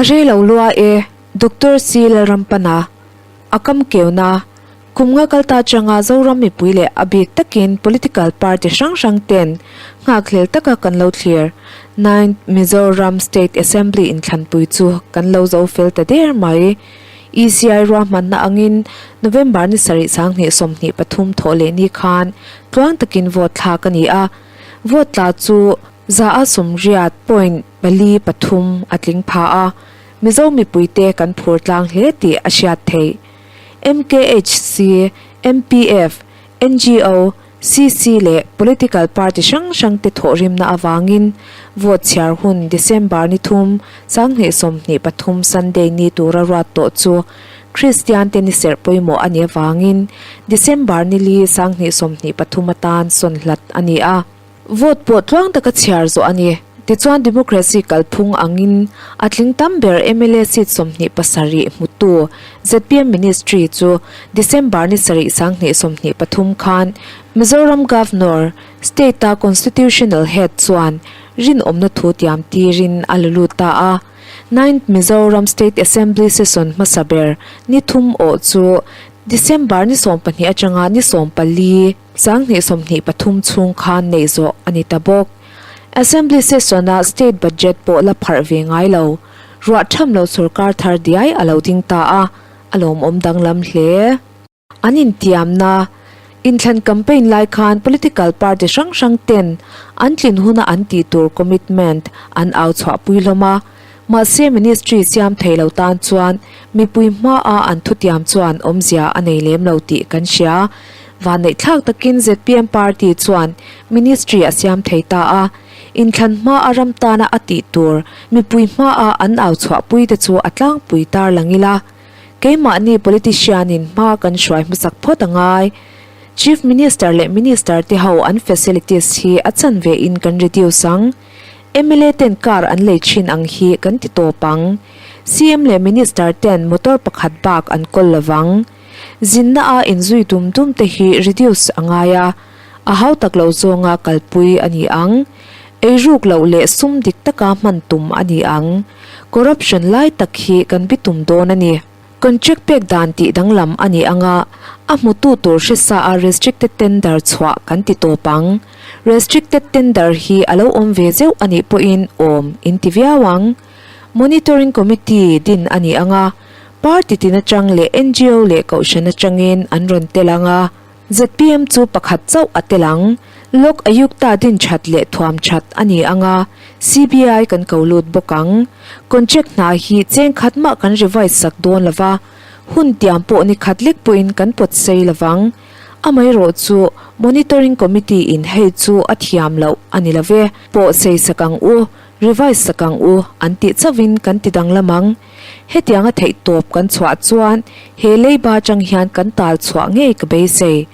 A rei lo lua e, Doctor C Lalrampana, a kam keuna, kum nga kal ta atanga Zoram mipui leh a bik takin political party hrang hrang ten nghakhlel taka kan lo thlir. Ninth Mizoram State Assembly inthlanpui chu kan lo zo fel ta der mai. ECI ruahmanna angin November ni sarih 2023 thawh leh ni khan tluang takin vote thlak a ni a, vote tla chu za a sawmriat point pali pathum a tling pha a, Mizo mipuite kan phur tlang hle tih a hriat theih. MKHC, MPF, NGO, CC leh political party hrang hrang te thawhrimna avangin vote chhiar hun December ni thum, 2023 Sunday ni tura ruat tawh chu Kristian te ni serh pawimawh a nih avangin December ni li, 2023 atan sawn hlat a ni a. Vote pawh tluang taka chhiar zawh a ni. Tichuan democracy kalphung angin a tling tam ber mla seat 27 hmutu zpm ministry chu December ni sarih 2023 khan Mizoram Governor, State-a Constitutional Head chuan rinawmna thu tiam tirin a la lut ta a. Ninth Mizoram State Assembly Session hmasa ber ni thum awh chu December ni 12 atanga ni 14, 2023 chhung khan neih zawh a ni ta bawk. Assembly session-a state budget pawh la pharh ve ngai lo, ruah tham lo sorkar thar diai a lo ding ta a, a lawmawm danglam hle. An intiamna, inthlan campaign lai khan political party hrang hrang ten an tlin huna an tih tur commitment an au chhuahpui hlawm a, Mahse ministry siam thei lo tan chuan mipui hmaa an thutiam chuan awmzia a nei lem lo tih kan hria. Vanneihthlak takin zpm party chuan ministry a siam thei ta a, inthlan hmaa ram tana a tih tur mipui hmaa an au chhuahpui te chu a tlangpui tar lang ila. Keimahni politician-in hma kan hruai hmasak phawt a ngai. Chief Minister leh Minister te ho an facilities hi a chanve in kan reduce ang. Mla ten car an lei thin ang hi kan ti tawp ang. CM leh Minister ten motor pakhat bak an kawl lovang. Zinna a inzui dum dum te hi reduce a ngai a, a hau tak lo zawnga kalpui a ni ang. Eiruk loh leh sum dik taka hman tum a ni ang. Corruption lai tak hi kan bitum dawn a ni. Contract pek dan tih danglam a ni ang a, a hmutu tur hre sa a restricted tender chhuah kan ti tawp ang. Restricted tender hi a lo awm ve zeuh a nih pawhin awm in ti viau ang. Monitoring Committee din a ni ang a, party tin atang leh ngo leh kohhran atangin an rawn tel ang a. Zpm chu pakhat chauh a tel ang. Lok Ayukta din that leh thuam that a ni ang a, CBI kan ko lut bawk ang. Contract hna hi cheng khat mah kan revise sak dawn lo va, hun tiam pawh ni khat lek pawhin kan pawt sei lo vang. Amaherawh chu Monitoring Committee in hei chu a thiam loh a ni lo ve, pawh sei sak ang u, revise sak ang u an tih chauhin kan ti danglam ang. Hetianga theihtawp kan chhuah chuan he leiba atang hian kan tal chhuah ngei ka beisei.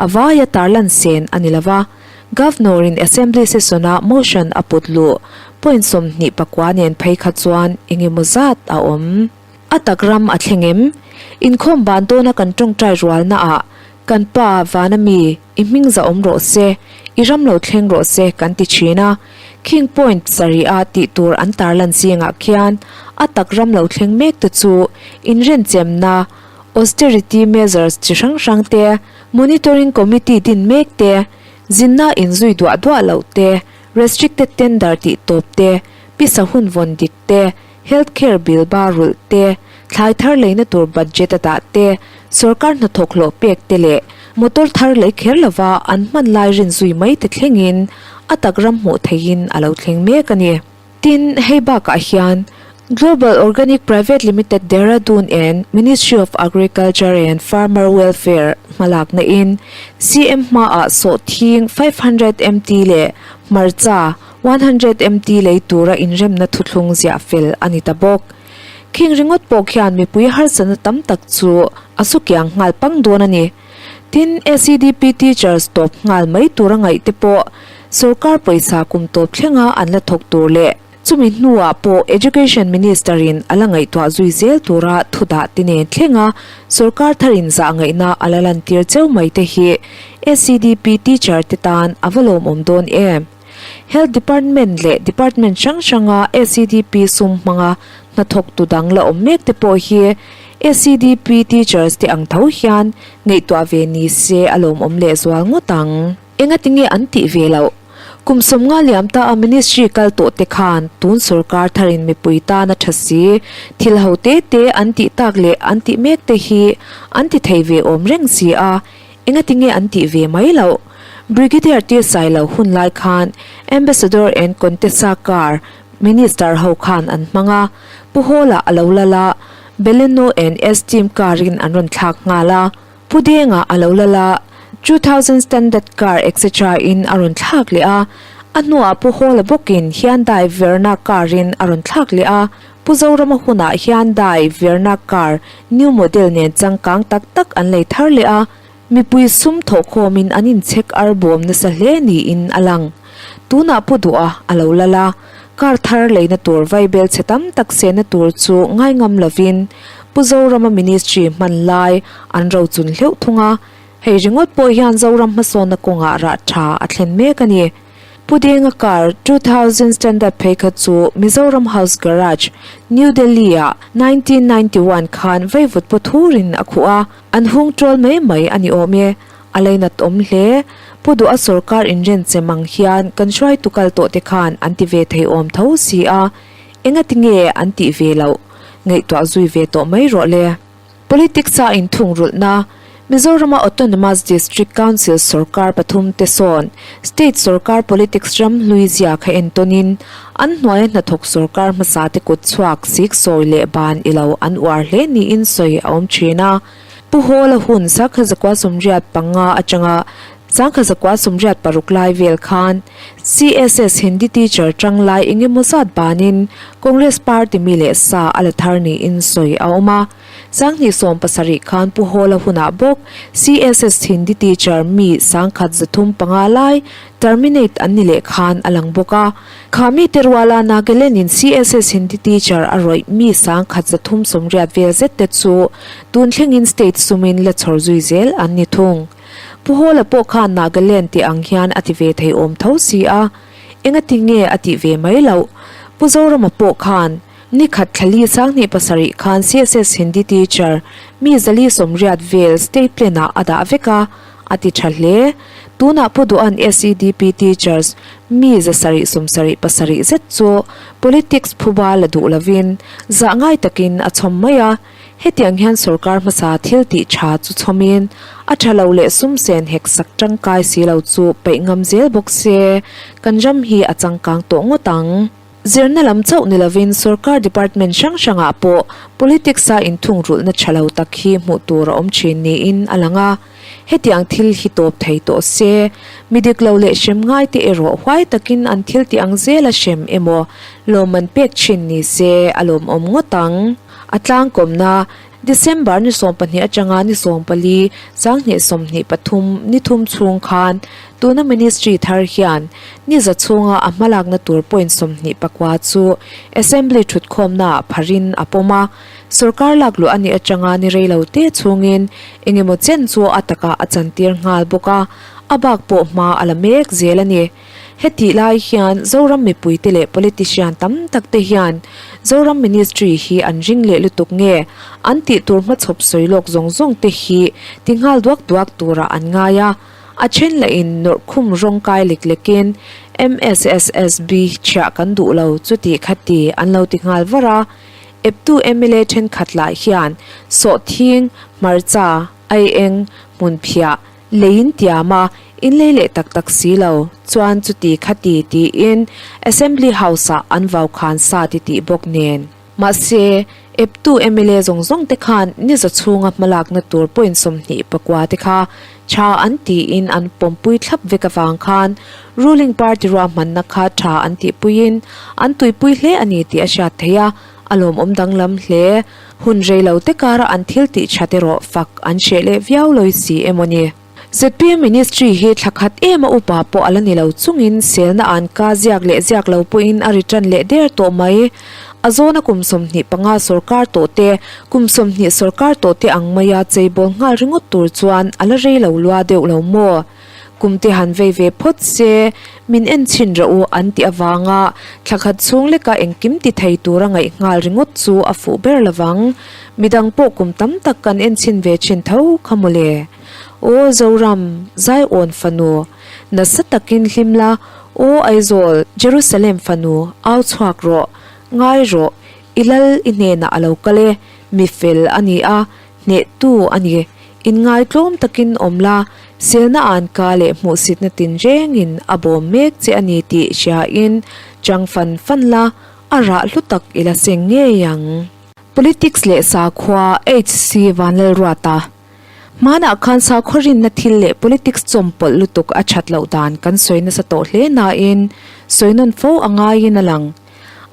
A vaia tarlan sen a ni lova, Governor-in Assembly session-a motion a put luh point 29 nen phei kha chuan eng emaw zat a awm. A tak ram a thleng em? Inkhawm ban dawna kan tawngtai rualnaah Kan pa, vana mi, i hming za awm rawh se, i ram lo thleng rawh se kan ti thin a. Khing point sarih a tih tur an tarlan zingah khian a tak ram lo thleng mek te chu inrenchemna, austerity measures chi hrang hrang te, monitoring committee din mek te, zinna inzui duah duah loh te, restricted tender tih tawp te, pisa hun vawn dik te, Health care bill ba rulh te, thlai thar leina tur budget a dah te, sorkar hnathawk hlawh pek te leh motor thar lei kher lova an hman lai rin zui mai te thlengin a tak ram hmuh theihin a lo thleng mek a ni. Tin, hei bakah hian Global Organic Private Limited Dehradun and Ministry of Agriculture and Farmer Welfare hmalakna in CM hmaah sawhthing 500 MT leh hmarcha 100 MT lei tura inremna thuthlung ziah fel a ni ta bawk. Khing ringawt pawh khian mipui harsatna tam tak chu a su kiang nghal pang dawn a ni. Tin, SEDP teachers tawp nghal mai tura ngaih te pawh sorkar pawisa kum tawp thlenga an la thawk tur leh chumi hnuah pawh Education Minister in a la ngaihtuah zui zel tura thu dah te nen thlenga sorkar thar in zah ngaihna a la lantir cheu mai te hi SEDP teacher te tan a va lawmawm dawn em? Health Department leh Department hrang hranga SEDP sum hmanga Hnathawktu dang la awm mek te pawh hi SEDP teachers te ang tho hian ngaihtuah ve ni se a lawmawm lehzual ngawt ang. Engati nge an tih ve loh? Kum 50 liam ta a ministry kal tawh te khan tun sorkar tharin mipui tan a tha si, thil ho te te an tih tak leh an tih mek te hi an ti thei ve awm reng si a, engati nge an tih ve mai loh? Brigadier T Sailo hun lai khan Ambassador and Contessa car Minister ho khan an hmang a, Pu Hawla a lo lal a, Baleno and Esteem car in an rawn thlak nghal a. Pu Denga a lo lal a, 2000 standard car etc in a rawn thlak leh a, a hnuah Pu Hawla bawkin Hyundai Verna car in a rawn thlak leh a, Pu Zorama hunah Hyundai Verna car new model nen changkang tak tak an lei thar leh a, mipui sum thawhkhawmin an inchhek ar bawm nasa hle niin a lang. Tunah Pu Duha a lo lal a, car thar leina tur vaibel chhe tam tak sehna tur chu ngai ngam lovin Pu Zorama ministry hman lai an rochun hleuh thung a, hei ringawt pawh hian Zoram hmasawnna kawngah rah tha a thlen mek a ni. Pu Denga car 2000 standard phei kha chu Mizoram House Garage, New Delhi-ah 1991 khan vaivut paw thurin a khuh a, an hung ṭawl mai mai a ni awm e. A lainat awm hle. Pu Duha sorkar inrenchem ang hian kan hruaitu kal tawh te khan an ti ve thei awm tho si a, engati nge an tih ve loh? Ngaihtuah zui ve tawh mai rawh le. Politics a inthungrulhna, Mizorama Autonomous District Council sorkar pathum te sawn state sorkar politics ram hlui zia kha entawnin an hnuaia hnathawk sorkar hmasa te kut chhuak siksawi leh ban ilo an uar hle niin sawi a awm thin a. Pu Hawla hun 1985 atanga 1986 lai vel khan CSS Hindi teacher tang lai engemaw zat banin Congress party mi leh sa a la thar niin sawi a awm a. 2017 khan Pu Hawla hunah bawk CSS Hindi teacher mi 1305 lai terminate an ni leh khan a lang bawk a. Kha mite ruala Nagaland-in CSS Hindi teacher a rawih mi 1380 vel zet te chu tun thlengin state sumin la chhawr zui zel an ni thung. Pu Hawla pawh khan Nagaland tih ang hian a ti ve thei awm tho si a, engati nge a tih ve mai loh? Pu Zorama pawh khan ni khat thlali 2007 khan CSS Hindi teacher mi 480 vel state plan-ah a dah vek a, a ti tha hle. Tunah Pu Duhan SEDP teachers mi 777 zet chu politics phuba la duh lovin zah ngai takin a chhawm mai a. Hetiang hian sorkar hmasa thil tih tha chu chhawmin a tha lo leh sum sen hek sak tangkai si lo chu peih ngam zel bawk se kan ram hi a changkang tawh ngawt ang. Zirna lam chauh ni lovin sorkar department hrang hrangah pawh politics-a inthungrulhna tha lo tak hi hmuh tur a awm thin niin a lang a. Hetiang thil hi tawp thei tawh se, mi dik lo leh hrem ngai te erawh huai takin an thil tih ang zela hrem emaw lawmman pek thin ni se a lawmawm ngawt ang. A tlangkawmna, December ni 12 atanga ni 14, 2023 ni thum chhung khan tuna Ministry thar hian ni za chhunga a hmalakna tur point 29 chu Assembly thutkhawmnaah pharin a pawm a. Sorkar lak luh a nih atanga ni rei lo te chhungin engemaw chen chu a takah a chantir nghal bawk a, a bak pawh hma a la mek zel a ni. Hetih lai hian Zoram mipuite leh politician tam tak te hian Zoram Ministry hi an ring leh lutuk nge an tih tur hmachhawp sawi lawk zawng zawng te hi ti nghal duak duak turah an ngai a, a then lahin nawrh khum rawng kai lek lekin MSSSB chhiah kan duh lo chuti khati an lo ti nghal var a. Eptu mla thenkhat lah hian sawhthing, hmarcha, aieng, hmunphiah, leiin tiam a, inlei leh tak tak si lo chuan chuti khati tiin Assembly House-ah an vau khan sa ti tih bawk nen. Mahse, eptu mla zawng zawng te khan ni za chhunga hmalakna tur point 24 te kha tha an tiin an pawmpui thlap vek avang khan ruling party ruahmanna kha tha an tihpuiin an tuipui hle a ni tih a hriat theih a, a lawmawm danglam hle. Hun rei lo te kara an thil tih that erawh fak an hreh leh viau lawi si emaw ni. Zpm Ministry hi thla khat em a upa pawh a la ni lo chungin selna an ka ziak leh ziak lo pawhin a ri tan leh der tawh mai. A zawna kum 25 sorkar tawh te, kum 20 sorkar tawh te ang maia cheibawl nghal ringawt tur chuan a la rei lo lua deuh lo maw? Kum te han vei ve phawt se, min en chhin rawh u an tih avanga thla khat chhung leka engkim ti thei tura ngaih nghal ringawt chu a fuh ber lovang. Midang pawh kum tam tak kan en chhin ve thin tho kha mawle. Aw Zoram, Zaiawn fanu, nasa takin hlim la, aw Aizawl, Jerusalem fanu, au chhuak rawh, ngai rawh, i lal i hnenah a lo kal e, mi fel a ni a, Hnehtu a ni. Inngaitlawm takin awm la, selna anka leh hmuhsitna tinrengin a bawm mek che a ni tih hriain chang fan fan la, a rah hlu tak i la seng ngei ang. Politics leh sakhua HC Vanlalruata Hmanah khan sakhua rinna thil leh politics chawmpawlh lutuk a that loh dan kan sawi nasa tawh hle nain sawi nawn fo a ngaiin a lang.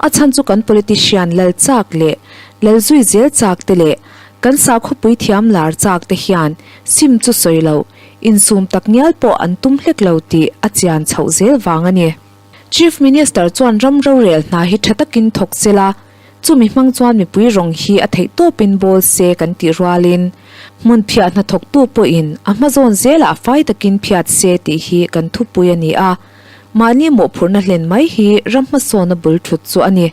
A chhan chu kan politician lal chak leh lal zui zel chak te leh kan sakhawpui thiam lar chak te hian sim chu sawi loh, insum tak ngial pawh an tum hlek lo tih a chian chhoh zel vang a ni. Chief Minister chuan ram rorel hna hi tha takin thawk se la, chumi hmang chuan mipui rawng hi a theih tawpin bawl se kan tih rualin hmun phiah hnathawktu pawhin a hmazawn zelah fai takin phiat se tih hi kan thupui a ni a. Mahni mawhphurhna hlen mai hi ram hmasawna bul thut chu a ni.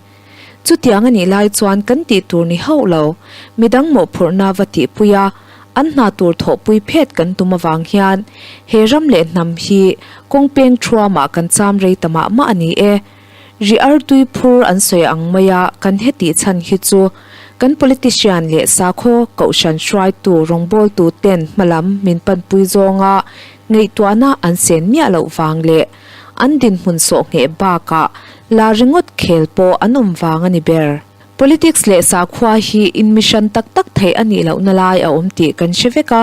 Chutiang a nih lai chuan kan tih tur ni hauh lo, midang mawhphurhna va tihpui a, an hna tur thawhpui phet kan tum avang hian he ram leh hnam hi kawng peng thuamah kan cham rei ta mah mah a ni e. Ri artui phur an sawi ang maia kan hetih chhan hi chu kan politician leh sakhaw kohhran hruaitu rawngbawltu ten hmalam min panpui zawnga Ngaihtuahna an sen miah loh vang leh an dinhmun sawh ngheh bakah la ringawt khel pawh an awm vang a ni ber. Politics leh sakhua hi inmihran tak tak theih a nih lohna lai a awm tih kan hre vek a.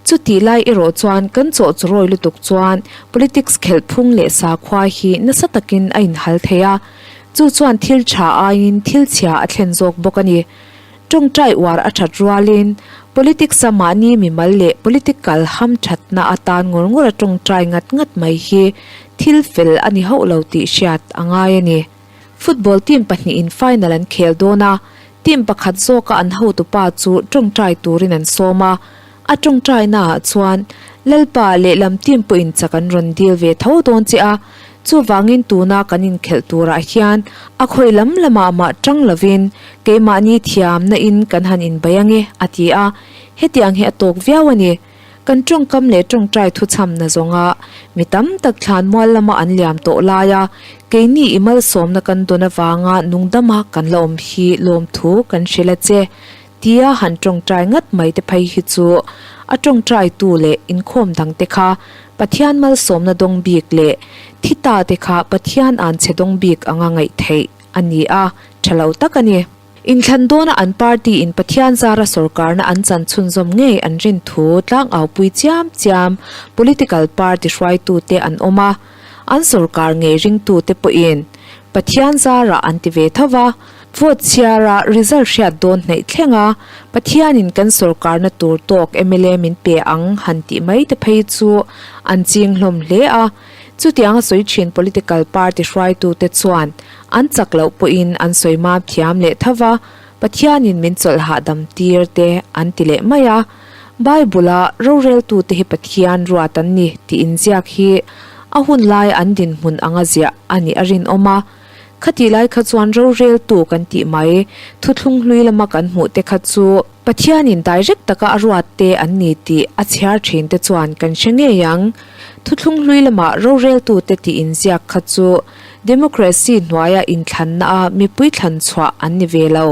Chutih lai erawh chuan kan chawh churawi lutuk chuan politics khelh phung leh sakhua hi nasa takin a inhal thei a, chu chuan thil tha aiin thil chhia a thlen zawk bawk a ni. Tawngtai uar a that rualin politics-a mahni mimal leh political hamthatna atan ngawr ngawr a tawngtai ngat ngat mai hi thil fel a ni hauh lo tih hriat a ngai a ni. Football team pahnihin final an khel dawn a, team pakhat zawka an hotupa chu tawngtai turin an sawm a, A tawngtainaah chuan Lalpa lehlam team pawhin chak an rawn dil ve tho dawn che a, chuvangin tuna kan inkhelh turah hian a khawi lam lamah mah tang lovin keimahni thiamna in kan han inbai ange a ti a, hetiang hi a tawk viau a ni. Kan tawngkam leh tawngtai thuchhamna zawnga mi tam tak thlan mual lama an liam tawh laia keini i malsawmna kan dawn avanga nungdama kan la awm hi lawmthu kan hrilh a che. Tia han tawngtai ngat mai te phei hi chu a tawngtaitu leh inkhawm dang te kha Pathian malsawmna dawng bik leh thi ta te kha Pathian an chhe dawng bik anga ngaih theih a ni a, tha lo tak a ni. Inthlan dawna an party in Pathian zara sawrkarna an chan chhunzawm ngei an rin thu tlangaupui chiam chiam political party hruaitute an awm a, an sawrkar ngei ringtute pawhin Pathian zarah an ti ve tho va, Vote chhiara result hriat dawn hnaih thleng a, Pathianin kan sawrkarna tur tawk mla min pe ang han tih mai te phei chu an ching hlawm hle a. Chutiang a sawi thin political party hruaitute chuan an chak loh pawhin an sawi mam thiam leh tho va, Pathianin min chawlh hahdam tir te an ti leh mai a. Bible-a roreltute hi Pathian ruat an ni tih inziak hi a hun lai an dinhmun anga ziah a nih a rinawm a. Khatih lai kha chuan roreltu kan tih mai, thuthlung hlui lama kan hmuh te kha chu Pathianin direct taka a ruat te an ni tih a chhiar thin te chuan kan hre ngei ang. Thuthlung hlui lama roreltu te tih inziak kha chu democracy hnuaia inthlanna a mipui thlan chhuah an ni ve lo.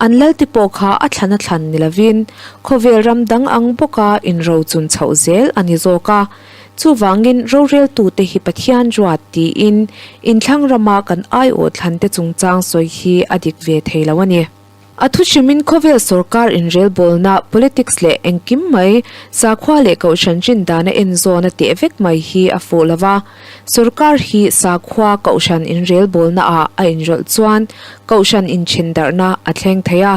An lal te pawh kha a thlan a thlan ni lovin khawvel ram dang ang bawka inrochun chhoh zel a ni zawk a. Chuvangin roreltute hi Pathian ruat tiin inthlang rama kan aiawh thlante chungchang sawi hi a dik ve thei lo a ni. A thu hrimin khawvel sawrkar inrelbawlna, politics leh engkim mai, sakhua leh kohhran rin dana enzawn a teh vek mai hi a fuh lo va. Sawrkar hi sakhua kohhran inrelbawlnaah a inrawlh chuan kohhran inthendarhna a thleng thei a.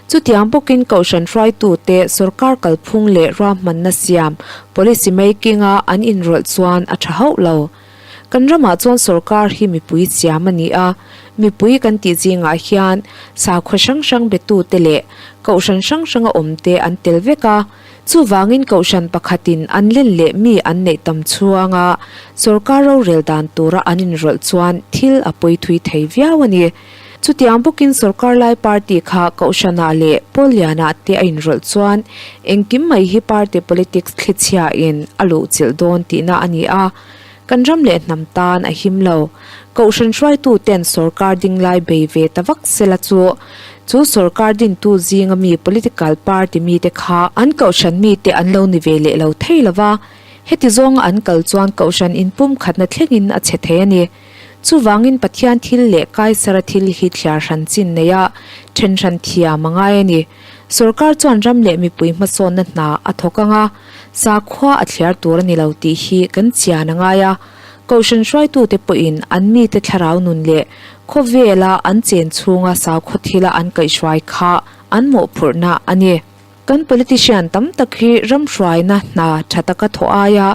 Chutiang bawkin kohhran hruaitute sawrkar kalphung leh ruahmanna siam, policy making, a an inrawlh chuan a tha hauh lo. Kan ramah chuan sawrkar hi mipui siam a ni a, Mipui kan tih zingah hian sakhaw hrang hrang betute leh kohhran hrang hranga awmte an tel vek a. Chuvangin kohhran pakhatin an len leh mi an neih tam chhuanga sorkar rorel dan tura an inrawlh chuan thil a pawi thui thei viau a ni. Chutiang bawkin sorkar lai party kha kohhranah leh pawl lianah te a inrawlh chuan engkim mai hi party politics thlichhiain a luhchilh dawn tihna a ni a. Kan ram leh hnam tan a him lo. Kohhran hruaitu ten sorkar ding lai bei ve ta vak sela chu chu sorkar dintu zinga mi political party mite kha an kohhran mite an lo ni ve leh lo thei lo va, heti zawnga an kal chuan kohhran inpumkhatna thlengin a chhe thei a ni. Chuvangin Pathian thil leh Kaisara thil hi thliar hran chin neia then hran thiam a ngai a ni. Sorkar chuan ram leh mipui hmasawnna hna a thawk ang a, sakhua a thliar tur a ni lo tih hi kan chian a ngai a. Kohhran hruaitute pawhin an mite thlarau nun leh khawvela an chen chhunga sakhaw thila an kaihhruai kha an mawhphurhna a ni. Kan politician tam tak hi ram hruaina hna tha taka thawh aia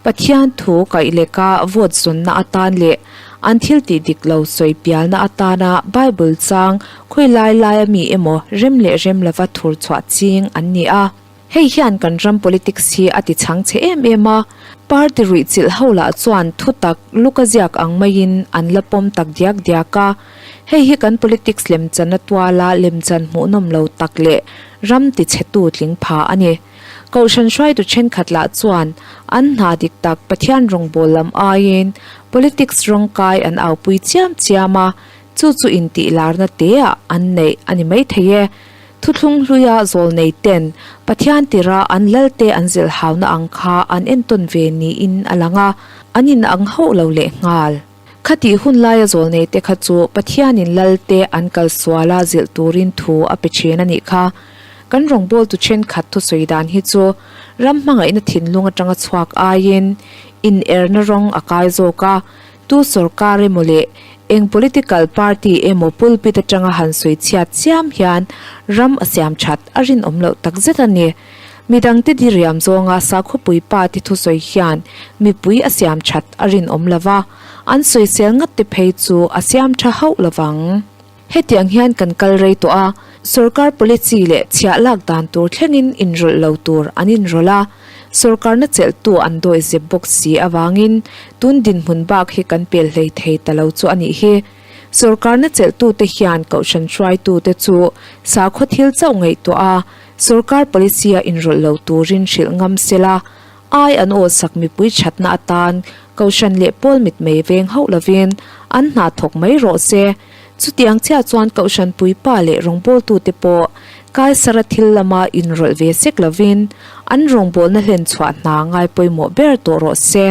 Pathian thu kaih leka vote zawnna atan leh an thil tih dik lo sawi pialna atana Bible chang khawi lai laia mi emaw rem leh rem lova thur chhuah ching an ni a. Hei hian kan ram politics hi a ti chhang chhe em em a, party ruih chilh ho lah chuan thutak luka ziak ang maiin an la pawm tak diak diak a. Hei hi kan politics lemchan a tuala lemchan hmuhnawm lo tak leh ram ti chhetu tling pha a ni. Kohhran hruaitu thenkhat lah chuan an hna dik tak Pathian rawngbâwl lam aiin politics rawngkai an aupui chiam chiam a, chu chu intih larna teah an neih a ni maithei e. Thuthlung hluia zawlnei ten Pathian tira an lalte an zilhhauna ang kha an entawn ve niin a lang a, an inang hauh lo lehnghal. Khatih hun laia zawlnei te kha chu Pathianin Lalte an kal suala zilh turin thu a pe thin a nih kha. Kan rawngbawltu thenkhat thusawi dan hi chu ram hmangaihna thinlung atanga chhuak aiin inerna rawng a kai zawk a, tu sorkar emaw leh eng political party emaw pulpit atanga han sawi chhiat chiam hian ram a siam that a rinawm loh takzet a ni. Midangte diriam zawnga sakhawpui pa te thusawi hian mipui a siam that a rinawm lo va, an sawisel ngat te phei chu a siam tha hauh lo vang. Hetiang hian kan kal rei tawh a, sorkar policy leh chhiah lak dan tur thlengin inrawlh lo tur an inrawlh a, sorkarna chelhtu an dawi zep bawk si avangin tun dinhmun bak hi kan pel hlei thei ta lo chu a nih hi. Sorkarna chelhtute hian kohhran hruaitute chu sakhaw thil chauh ngaihtuah a, Sorkar policy-a inrawlh lo turin hrilh ngam sela, ai an awlsak mipui thatna atan Kohhran leh pawl mitmei veng hauh lovin an hna thawk mai rawh se. Chutiang chiah chuan Kohhran puipa leh rawngbawltute pawh Kaisara thil lama inrawlh ve sek lovin an rawngbawlna hlen chhuah hna ngai pawimawh ber tawh rawh se.